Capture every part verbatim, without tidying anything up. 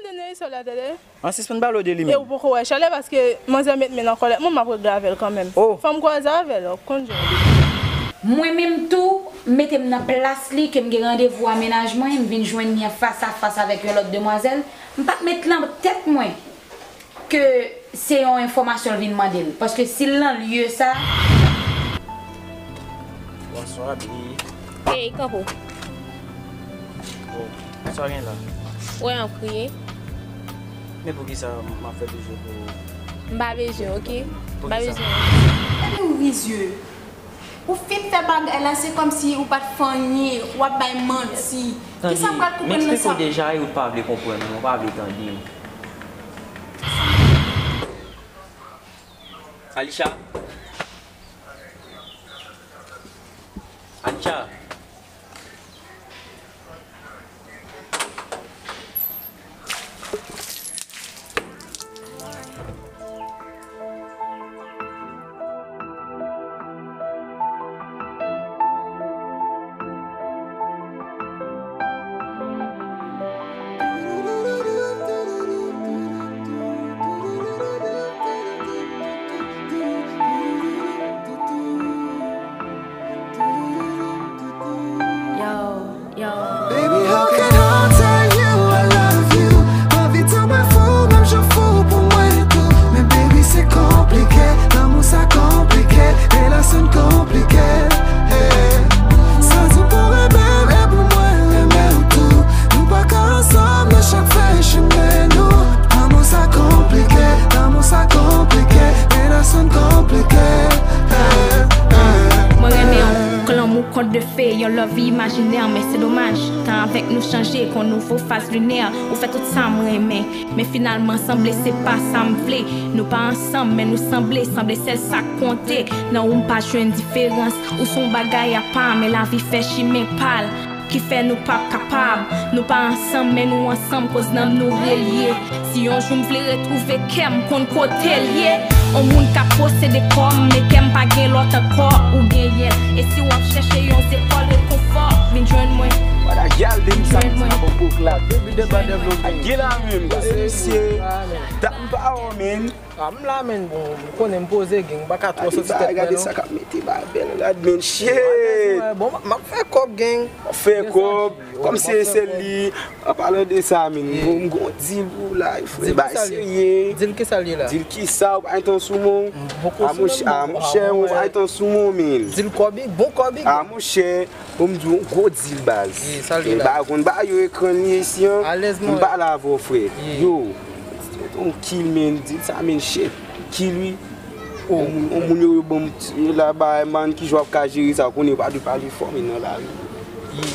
Dene, sou la tele. An sispann pale w de li menm. E ou poko wè chalè paske manzè met men nan kòlèt mwen, m ap regle avè l kanmenm. Oh. Fò m kwaze avè l, w ap konn jan. Mwen menm tou, mete m nan plas li, ke m gen randevou a mennaj mwen, m vin jwenn li an fas a fas avèk yon lòt demwazèl, m pa t met nan tèt mwen ke se yon enfòmasyon l vin mande l. Paske si l nan lye sa. Bonswa, Bi. Ey, kanpe w. Bon, sa gen la? Wè an kriye. Men poukisa m ap fè toujou pou. M pa bezwen, oke? M pa Poukisa? Bezwen. Gade w rizye. Ou fin fè bagay la, se kòmsi ou pa t fè anyen, w ap bay manti. Kisa m pral M konprann nan eksplike sa? W deja e ou pa vle konprann mwen, ou pa vle tande m. Alisha. Alisha. Baby, how can I tell you I love you? Anvi tanmen fou, menm jan fou pou mwen tou. Men baby, se konplike, lanmou sa konplike, relasyon n konplike. Hey. Sa di w pou renmen m, e pou mwen renmen w tou. Nou pa ka ansanm nan chak fen chimen nou. Lanmou sa konplike, lanmou sa konplike, relasyon n konplike. Hey, hey. Mwen renmen w, k lanmou kont de fe, yon love imajinè, men se domaj. Tan avèk nou chanje, k yon nouvo faz linè. Ou fè tout sa m renmen, men finalman sanble se pa sa m vle. Nou pa ansanm, men nou sanble, sanble sèl sa k konte. Nan ou m pa jwenn diferans, ou se yon bagay apa, men lavi fè chimen pa l. Ki fè nou p ap kapab. Nou pa ansanm, men nou ansanm, koz nanm nou relye. Si yon jou m vle retwouve kè m, konn kote l ye. On moun ka posede kò m, men kè m pa gen lòt ankò, ou genyen l. E si w ap chèche yon zepòl rekonfò, vin jwenn mwen. Wada gyal de m sa Jwenn mwen. Sa bon pou klak. Baby de bad development. Gye la menm. Gade misye. Dat m pa wè w menm. Ah, m la menm, bon, ou konnen m poze gang, m pa ka twò Gade soti sa, tèt mwen gade non. Sa k ap mete bad bèl. Gade menm shit. Alèz mwen, bon, m ap fè kòb gang. Fè kòb. Kòm se m ap fè sèl kòb. Li. An palan de sa, menm. Yeah. Bon, m gon deal pou w la. Frè, Deal bay ki sa l ye? Serye. Deal ki sa l ye la? Deal ki sa, ou pa entan sou mwen. Poko Ah, sou mon menm chè, ah, bon. mon chè, ou pa entan sou mwen, menm. Deal kòb, bon kòb. Ah, mon chè, bon, m di w yon gwo deal, baz. Yeah, sa l ye la? Ba, konn ba yo ekran li isi an. Alèz M mwen. pa la avè w, frè. Yeah. Yo, on kill, men, deal sa, men, shit. Kill, wi. On moun, on moun yo, yo ban m ti, yo la, ba, man, ki jan w ap ka jere sa, ou konnen, yo pa dwe pale fò, men, nan lari.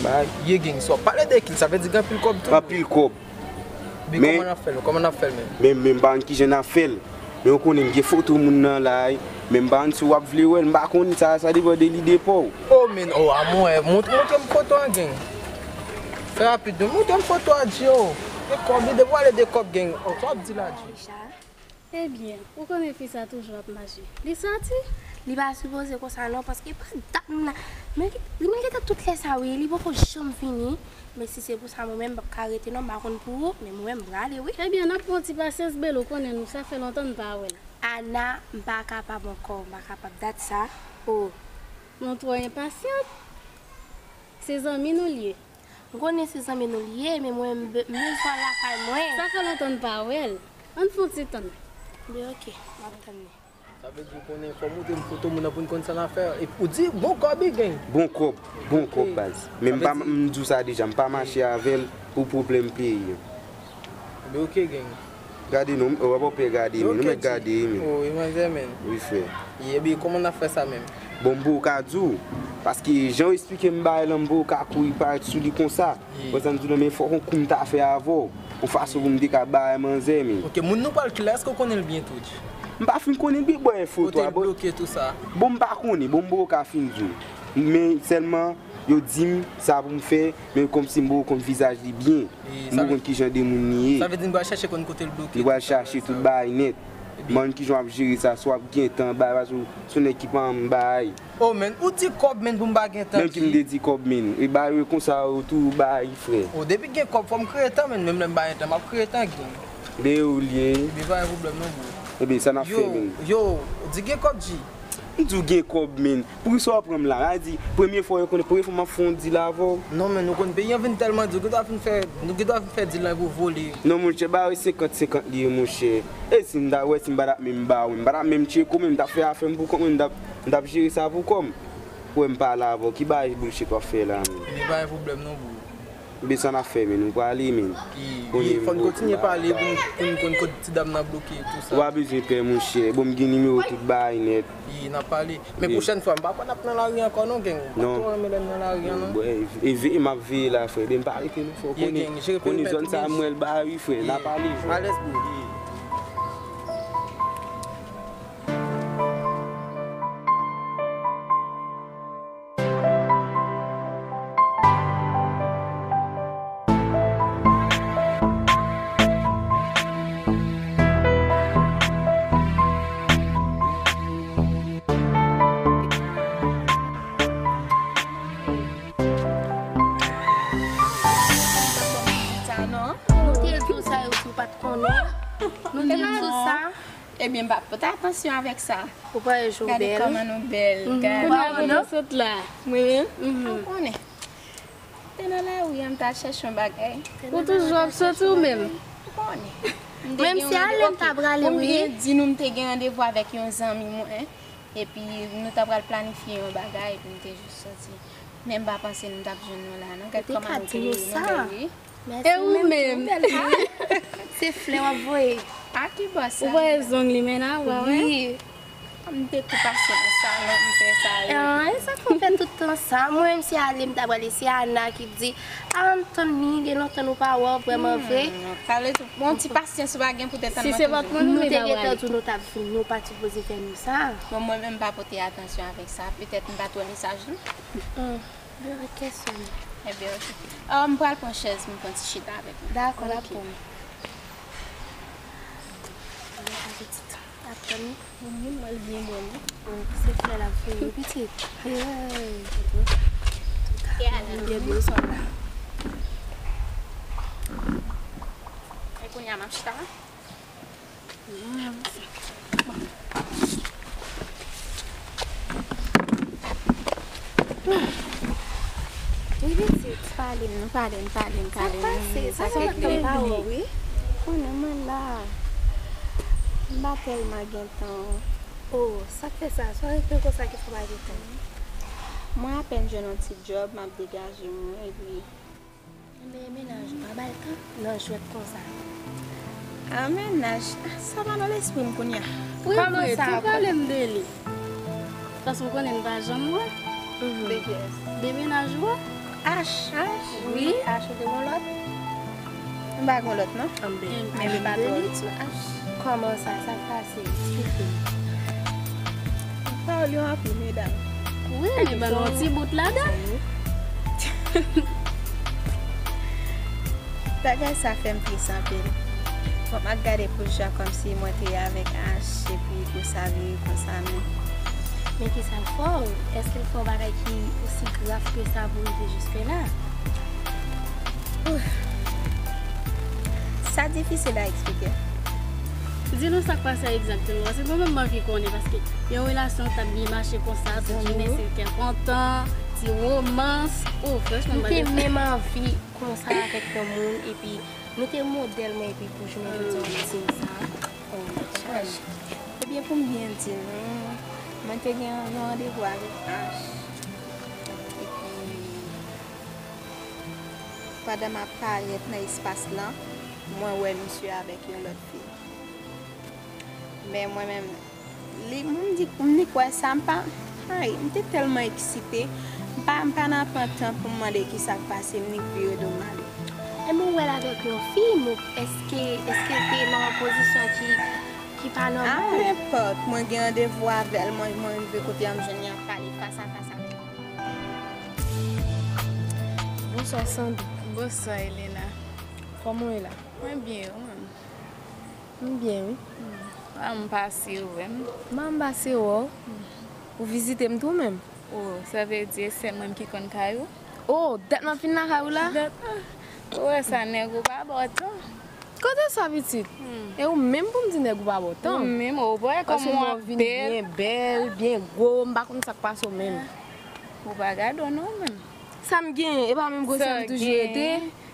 Bay. Ye gang, so pale de kill, sa vle di gen anpil kòb tou. Anpil kòb. Bi, Men- kòman n ap fè l? Kòman n ap fè l, men? Men, men, m pa konn ki jan n ap fè l. Men, ou konnen, m gen foto moun nan la, men m pa konn si w ap vle wè l, m pa konn sa, sa depann de lide pa w. Oh, men, oh, a mwen, montre, montre m foto an, gang. Fè rapid, non, montre m foto a, Gio. Gen kòb, li depi w ale de kòb, gang. Oh, sa w ap di la, Gio? Ebyen, ou konnen fi sa toujou ap mache. Li sòti? Li pa sipoze konsa non, paske pa dat m la. Men, men gentan tout lè sa wi, li poko janm vini. Men si se pou sa, mwen menm m p ap ka rete non, m pa konn pou ou, men mwen menm m prale wi. Ebyen, n ap pran ti pasyans, Belo, ou konnen nou, sa fè lontan n pa wè l. Ana, m pa kapab ankò, m pa kapab dat sa. Oh. Men w twò enpasyant. Se zanmi nou l ye. M konnen se zanmi nou l ye, men mwen m be- m bezwen l lakay mwen. Sa fè lontan n pa wè l. Ann fè yon ti tann. Byen, oke, m ap tann li. Sa vle di ou konnen, fò w montre m foto moun nan pou n konn sa n ap fè. E ou di bon kòb, gang. Bon kòb, bon kòb, baz. Men m pa, m di w sa deja, m pa mache avè l pou pwoblèm peyi an. Byen, oke, gang. Gade non, w ap pè gade, men nou mèt gade, men. Oh, e manzè, men. Wi, frè. Ye, byen, kòman n ap fè sa menm? Bon, m poko ka di w, paske jan w eksplike m bagay lan, m poko ka kouri parèt sou li konsa. Konsa m di w, non, men fòk yon kou m ta fè avè w, yon fason pou m te ka bay manzè, men. Oke, moun nou pral kile, èske w konnen l byen tou? M pa fin konnen l byen, bò, e foto Kote a, l bò. Bloke tou sa. Bon, m pa konnen, bon, m poko ka fin di w. Men sèlman, yo di m sa pou m fè, men kòmsi m poko konn vizaj li byen. M poko konn ki jan de moun li ye. Sa vle di m pral chèche konn kote l bloke. Li pral chache tout bagay nèt. Mann, kijan w ap jere sa, si w ap gen tan bay, paske w se yon nèg ki pa janm bay. Oh, men, ou di kòb, men, pou m pa gen tan. Menm ki m te di kòb, men. E bay yo konsa, yo tou bay, frè. Oh, depi gen kòb, fò m kreye tan, men. Menm lè m pa gen tan, m ap kreye tan, gen. De ou l ye. Ebyen, pa gen pwoblèm, non, bro. Ebyen, sa n ap fè, men. Yo, yo, di gen kòb, G. M di w gen kòb, men. Poukisa w ap pran m la? A di, premye fwa yo konnen, premye fwa m ap fè yon deal avè w. Non, men, nou konn peyi an vin tèlman di, nou gen dwa fin fè, nou gen dwa fin fè deal la pou vole. Non, monchè, ba yo senkant senkant li ye, monchè. E si m ta wè, si m pa t ap menm ba ou, m pa t ap menm tcheke w, men m t ap fè afè m pou kont mwen, m t ap, m t ap jere sa pou kò m. Ou wè m pale avè w, ki bagay bullshit w ap fè la, menm? Men pa gen pwoblèm non, bro. Ebyen, sa n ap fè, menm? Nou prale, menm? Wi, fò n kontinye pale pou n, pou n konn kote ti dam nan bloke, tout sa. Ou pa bezwen pè, monchè. Bon, m gen nimewo w tout bagay nèt. Wi, n ap pale. Men pwochèn fwa, m pa kwè n ap nan lari ankò non, gang. M pa twò renmen lè n nan lari an non. Bon, e veye m ap veye la, frè. Ebyen, m pa rete non, frè. Ou konnen, konnen zòn sa a m wè l ba wi, frè. N ap pale, frè. Alèz, bro. Nou te di w sa yo tou pa t konnen. Nou te di w sa. Ebyen, m pa pote atansyon avèk sa. Ou pa wè jan w bèl? Gade kòman nou bèl. Gade. Kote w sot la? Mwen menm? Ou konnen. M te nan lari a, m t al chèche yon bagay. Ou toujou ap soti ou menm? Ou konnen. Menm si ale m ta prale wi. Konbyen di nou m te gen randevou avèk yon zanmi mwen, epi nou ta pral planifye yon bagay, epi m te jis soti. Men m pa panse nou t ap jwenn nou la non. Gad kòman nou te rele, nou bèl wi. E ou menm? Se flè w ap voye. A ki bò sa? Ou voye zong li men a, ou pa wè? Wi. M te tou pase nan salon, m fè sa yo. An, e sa k fè w fè tout tan sa? Mwen menm se ale m ta prale, se Ana ki di, a m tann li, gen lontan nou pa wè w vrèman vre. Sa vle di, yon ti pasyans ou pa gen pou te tann mwen toujou. Si se pa t mwen, nou te gentan di w nou t ap vini, ou pa t sipoze fè nou sa. Bon, mwen menm m pa pote atansyon avèk sa, petèt m pa t wè mesaj lan. Bon, rete sou li. Ebyen, oke. Ah, m pral pran chèz, m pran ti chita avèk mwen. Dakò, la pran. Atann. Mwen menm, mwen byen bon. Oh, se frè l ap fè yo pitit. Hey. Byen bon, sa la. E kounye a, m ap chita la. Wi, pitit. Pale m non, pale m, pale m, pale m. Sa k pase? Sa k regle? Konnen mwen la. M pa tèlman gen tan. Oh, sa k fè sa? Sa w regle konsa ki fè w pa gen tan? Mwen apèn jwenn yon ti djòb, m ap degaje mwen, epi. Enben, mennaj ou pa ba l tan nan jwèt konsa. A, mennaj, sa pa nan lespri m kounye a. Wi, wi, tou pale m de li. Paske w konnen n pa janm wè. De kiyès? De mennaj ou a. Ach. Ach? Wi. Ach, ou te gon lòt? M pa gon lòt, non. Enben, men m pa twò ret sou Ach. Kòman sa? Sa k pase? Eksplike m. Pawòl yo anpil, medam. Wi, men ban nou yon ti bout ladan l. Bagay sa fè m tris anpil. Fò m ap gade pou jan kòmsi mwen te avèk Ach, epi pou sa vire konsa menm. Men kisa l fè w? Èske l fè w bagay ki osi grav ke sa pou rive jiske la? Sa difisil a eksplike. Di nou sa k pase a egzakteman, paske mwen menm m anvi konnen, paske yon relasyon k t ap byen mache konsa, tout jounen se kè kontan, ti womans, oh, franchman, m te menm anvi konsa avèk yon moun, epi nou te modèl mwen, epi pou jounen jodi a, w ap di m sa, oh, my gosh. Ebyen, pou m byen di nou, mwen te gen yon randevou avèk Ach, epi Pandan m ap parèt nan espas lan, mwen wè misye avèk yon lòt fi. Men mwen menm, li, m di, m nik wè sa, m pa, ay, m te tèlman eksite, m pa, m pa nan pran tan pou m mande kisa k pase, m nik vire do m ale. Ebyen, ou wè l avèk yon fi, men èske, èske l te nan yon pozisyon ki, ki pa nòmal? A, nenpòt, mwen gen randevou avè l, mwen, mwen rive kote a, m jwenn li ap pale fas a fas avè m. Bonswa, Sandy. Bonswa, Elena. Kòman w ye la? Mwen byen, ou menm? M byen, wi. Hmm. Ah, m pase w wè m. Mwen m pase wè w. Ou vizite m tou menm. Oh, sa vle di e sèl mwen ki konn kay ou? Oh, dat m ap vin lakay ou la? Dat, ah, ou wè sa nèg ou pa ba w tan. Kote sa pitit? Hmm. E ou menm pou m di nèg ou pa ba w tan? Ou menm, ou wè kòman w ap bèl. Paske mwen vin byen bèl, byen gwo, m pa konn sa k pase w menm. Ou pa gade w non menm. Sa m genyen, e pa menm gwosè m toujou rete?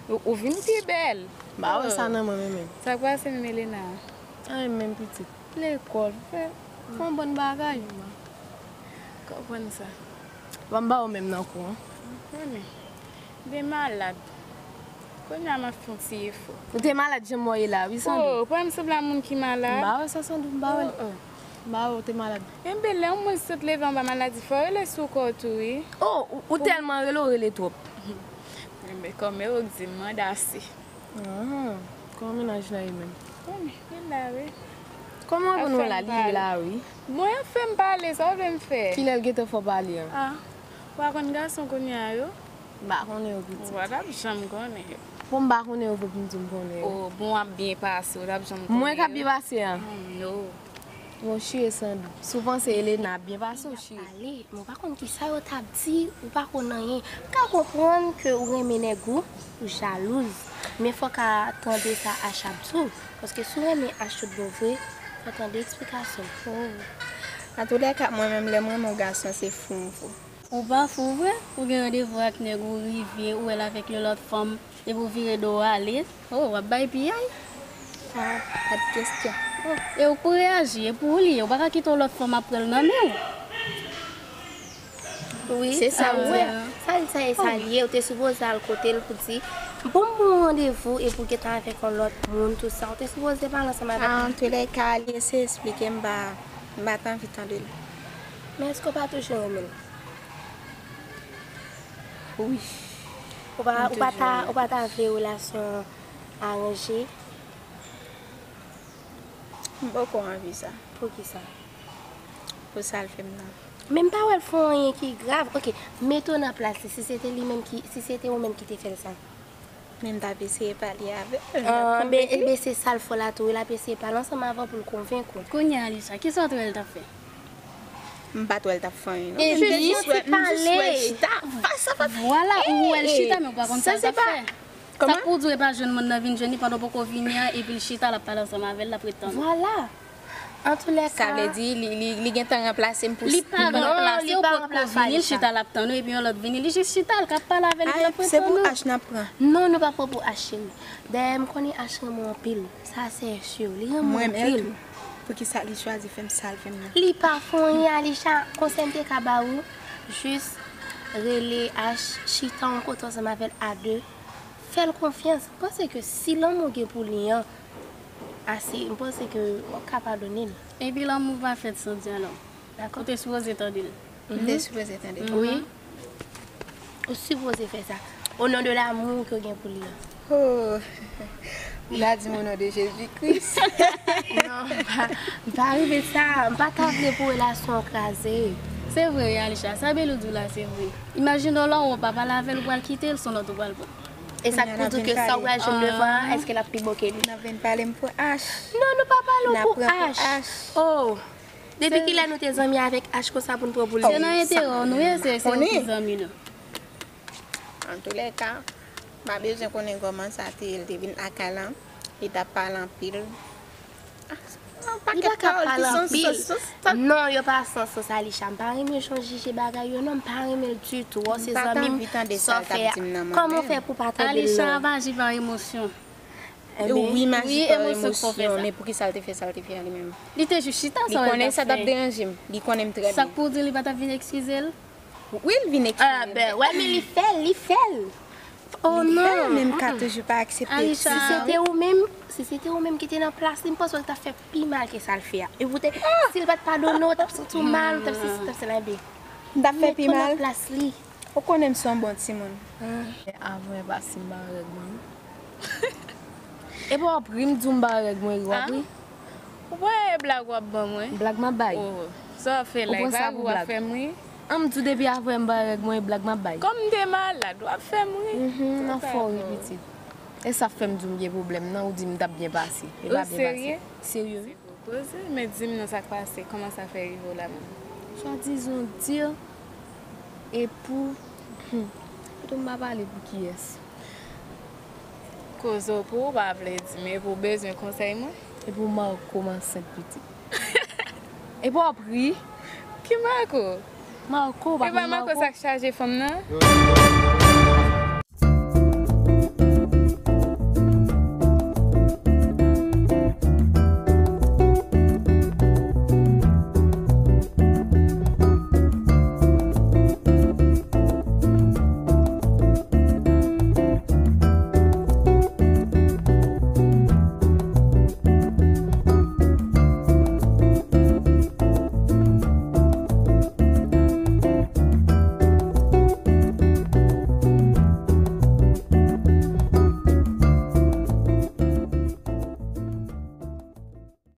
Ou, ou vin pi bèl. M pa wè sa nan mwen menm menm. Sa k pase menm Elena? Anyen menm pitit. Lekòl, fè, fè yon bann bagay. Konprann sa. Ban m ba ou menm nan kou an. Konnen. M te malad. Kounye a m ap fè yon ti efò. Ou te malad jan m wè w ye la wi, Sandou. Oh, pa m sanble a moun ki malad. M pa wè sa, Sandou, m pa wè l. Oh, oh. M pa wè w te malad. Enben, lè yon moun sot leve anba maladi, fò w rele sou kò w tou wi. Oh, ou, ou tèlman rele, w rele twòp. Enben, kòmè w di m mande ase. Ah, kòman mennaj la ye menm? Konnen, li la wi. Kòman w konn wè la, li la wi. Bon, y ap fè m pale, sa w vle m fè? Kilè l gentan fè w pale an? Ah, ou pa konn gason kounye a yo? M pa konnen yo pitit. Ou pa t ap janm konnen yo. Bon, m pa konnen yo vre pou m di m konnen yo. Oh, bon, w ap byen pase, ou t ap janm konnen yo. Mwen k ap byen pase a? Oh, no. Bon, chire Sandou. Si w panse Elena ap byen pase, w chire. Pale, men w pa konn kisa yo t ap di, ou pa konn anyen. M ka konprann ke ou renmen nèg ou, ou jalouz. Men fò w ka tande sa Ach ap di w. Paske si w renmen Ach tout bon vre, fò w tande eksplikasyon l. Oh. Antoulèka, mwen menm, lè m renmen yon gason, se fou m fou. Ou pa fou vre? Ou gen randevou ak nèg ou rive, ou wè l avèk yon lòt fanm, epi w vire do w ale. Oh, w ap bay piyay? Ah, pa t kesyon. Oh, e ou k pou reyaji, e pou ou li ye, ou pa ka kite yon lòt fanm ap pran l nan men w. Wi, se sa m di a. Sa l sa e sa l ye, ou te sipoze al kote l pou di, bon, m pran yon randevou epi w gentan avèk yon lòt moun, tout sa, ou te sipoze pale ansanm avèk li. Antoulèka, li eseye esplike m, m pa, m pa t anvi tande l. Men èske w pa toujou renmen l? Wi. Ou pa, ou pa ta, ou pa ta vle relasyon an ranje? M poko anvi sa. Poukisa? Pou sa l fè m nan. Men m pa wè l fè anyen ki grav. Oke, mete w nan plas li. Si se te li menm ki, si se te ou menm ki te fè l sa. Men m t ap eseye pale avè l. Ah, ben, ben, se sa l fè w la tou wi, l ap eseye pale ansanm avè w pou l konvenk ou. Kounye a, Alisha, kisa w t wè l t ap fè? M pa t wè l t ap fè anyen non. Men m te jis wè l chita fas a fas. Vwala, ou wè l chita, men ou pa konn sa l t ap fè. Sa k pou w di w e pa jwenn moun nan vin jwenn li pandan w poko vini an, epi l chita, l ap pale ansanm avè l, l ap ret tann ou. Vwala. Antoulèka. Sa vle di, li, li, li gentan ranplase m pou... Li pa ranplase w, potko vini, l chita, l ap tann ou, epi yon lòt vini, li jis chita, l ka pale avè l, epi l ap ret tann ou. Se pou Ach n ap pran. Non, nou pa pran pou Ach, cheri. Dayè, m konnen Ach renmen w anpil. Sa se si, li renmen w anpil. Poukisa li chwazi fè m sa l fè m nan? Li pa fè anyen, Alisha, konsèy m te ka ba ou, jis rele Ach, chita yon kote ansanm avè l a de, fè l konfyans. M panse ke si lanmou gen pou li an ase, m panse ke w ap ka padone l. Epi lanmou pa fèt san dyalòg. Dakò. Ou te sipoze tande l. M te sipoze tande l. Wi. Ou sipoze fè sa. O non de lanmou ke w gen pou li an. Oh. Ou la di m o non de Jezi Kris. Non, m pa, m pa rive sa. M pa ta vle pou relasyon an kraze. Se vre, wi, Alisha. Sa Belou di w la, se vre. Imajine w la, ou pa pale avè l, ou pral kite l, se yon lòt ou pral pran. E sa k pou di ke sa w pral jwenn devan an, èske l ap pi bon ke li? N ap vin pale m pou Ach. Non, nou pa pale w pou Ach. Oh. Depi kilè nou te zanmi avèk Ach konsa pou n pran pou l? Se nan enterè w nou ye, se, se yon ti zanmi nou. Antoulèka, m pa bezwen konnen kòman sa te ye, l te vin lakay la, li t ap pale anpil. Ah, yon pakèt pawòl ki san sans, sans, sans. Non, yo pa san sans, Alisha. M pa renmen jan w jije bagay yo, non, m pa renmen l ditou. Wè, se zanmi m, sa w fè a. Kòman w fè pou w pa tande l, non? Alisha ap aji pa emosyon. Wi, m aji pa emosyon, men poukisa l te fè sa l te fè a li menm? Li te jis chita, sa w wè l t ap fè? Li konnen sa t ap deranje m. Li konnen m trè byen. Sa k pou w di li pa t ap vin eskize l? Wi, l vin eskize m. Ah, ben, wè, men li fè l, li fè l. Oh non. Li fè l, men m ka toujou pa aksepte. Alisha. Si se te ou menm, si se te ou menm ki te nan plas li, m panse w t ap fè pi mal ke sa l fè a. E poutèt, si l pa t padone w, w t ap santi w mal, w t ap sesi, w t ap sela, enben. M t ap fè pi mal. Mete w nan plas li. Ou konnen m se yon bon timoun. Men avan e pa si m pa règ mwen non. Epi w ap ri, m di w m pa règ mwen, w ap ri. Ou pa wè blag w ap ban mwen? Blag m ap bay. Oh, sa w ap fè la, e pa ri w ap fè m ri? An, m di w depi avan m pa règ mwen, e blag m ap bay. Kòm m te malad, w ap fè m ri. Mhm, m ap fè w ri pitit. E sa fè m di w m gen pwoblèm nan, ou di m m t ap byen pase. E pa byen pase. Ou serye? Serye wi. Poze, men di m non, sa k pase, kòman sa fè rive w la menm? Swadizan w di e pou, hmm, kote m pa pale pou kiyès? Koze w pou ou pa vle di m, e pou w bezwen konsèy mwen? E pou Marco m ansent pitit. E pou w ap ri? Ki Marco? Marco, ou pa konn Marco? E pa Marco sa k chaje fanm nan?